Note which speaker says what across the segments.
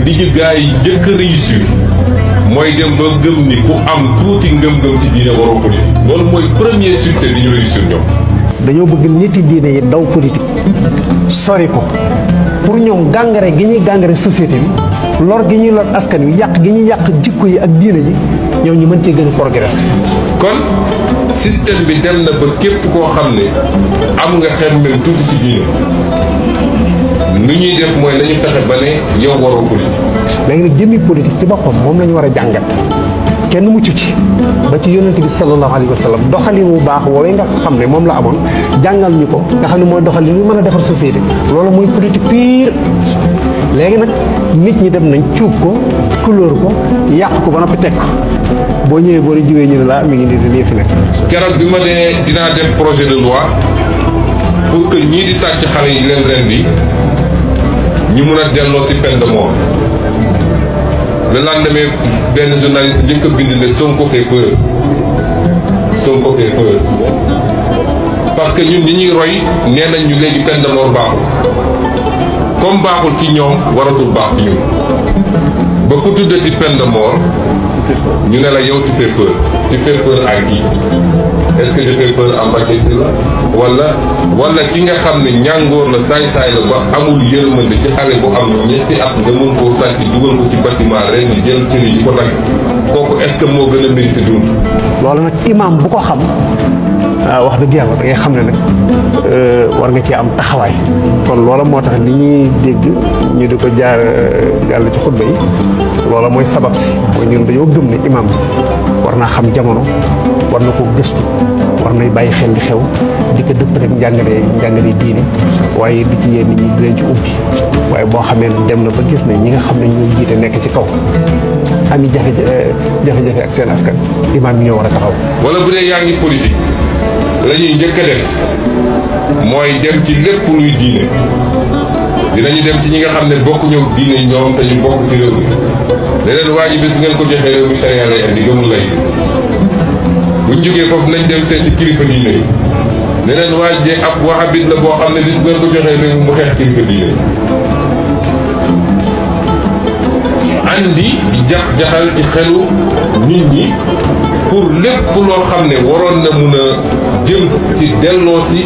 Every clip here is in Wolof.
Speaker 1: li ñu gaa yi njëkk a réussir mooy dem ba gëm ni ku am tuuti ngëm-ngëm ci diine waroo politique loolu mooy premier succès bi ñu réussir ñoom.
Speaker 2: dañoo bëgg nit yi diine yi daw politique sori ko pour ñoom gàngare gi ñuy gàngare société bi lor gi ñuy lor askan wi yàq gi ñuy yàq jikko yi ak diine ji ñoom ñu mën cee gën a progresser.
Speaker 1: kon système bi dem na ba képp koo xam ne am nga xemmem tuuti ci diine nu ñuy def mooy nañu fexe ba ne yow waroo politique.
Speaker 2: léegi nag jëmmi politique ci boppam moom la ñu war a jàngat kenn mucc ci ba ci yonent bi sallallahu alayhi wa sallam doxalin wu baax woowee nga xam ne moom la amoon jàngal ñu ko nga xam ne mooy doxalin ñu mën a defar société loolu mooy politique pire. léegi nag nit ñi dem nañ cuub ko couleur ko yàq ko ba noppi teg ko boo ñëwee boo jiwee ñu ne la mi ngi nii lii fi nekk.
Speaker 1: keroog bi ma nee dinaa def projet de loi pour que ñii di sàcc xale yi leen rendi ñu mun a delloo ci peine de mort le lendemain benn journaliste njëkk a bind ne Sonko fait peur Sonko fait peur parce que ñun ñi ñuy roy nee nañ ñu léegi peine de mort baaxul comme baaxul ci ñoom waratul baax ci ñun ba ku tuddati peine de mort ñu ne la yow tu fais peur à qui est-ce que je fais peur à Mbacké Sylla wala ki nga xam ne ñàngoor la saay-saay la ba amul yërmande ci xale bu am ñetti at nga mën koo sàcc dugal ko ci bâtiment ren di jël cër yi di ko dagg kooku est-ce que moo gën a mérité dund.
Speaker 2: loolu nag imam bu ko xam wax dëgg yàlla da ngay xam ne nag war nga cee am taxawaay kon loola moo tax li ñuy dégg ñu di ko jaar jàll ci xutba yi loola mooy sabab si mooy ñun dañoo gëm ne imam bi war naa xam jamono war na ko gëstu war nay bàyyi xel li xew di ko dëpp rek njàngale diine waaye di ci yéen nit ñi di leen ci ubbi waaye boo xamee dem na ba gis ne ñi nga xam ne ñooy jiite nekk ci kaw ami jafe-jafe ak seen askan imam yi ñoo war a taxaw.
Speaker 1: wala bu dee yaa ngi politique la ñuy njëkk a def mooy dem ci lépp luy diine dinañu dem ci ñi nga xam ne bokk ñëw diine ñoom te ñu bokk ci réew mi leneen waa ji bis bu ngeen ko joxee réew mi charia lay andi gëmul lay buñ jógee foofu nañ dem seen ci kilifa diine yi leneen waa ji ab wahabit la boo xam ne bis bu ngeen ko joxee réew mi mu xeex kilifa diine andi jax-jaxal ci xelu nit ñi pour lépp loo xam ne waroon na mun a jëm ci delloo si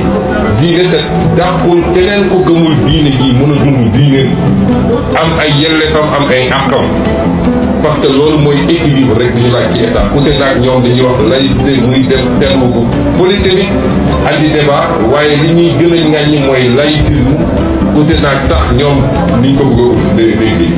Speaker 1: diine te dàqul keneen ko gëmul diine gi mun a dund diine am ay yelleefam am ay àqam parce que loolu mooy équilibre rek bi ñu laaj ci état ku te naag ñoom dañuy wax laïcité muy dem terme bu polysémique andi débat waaye li ñuy gën a ŋàññi mooy laïcisme ku te naag sax ñoom niñ ko bëgg a dégg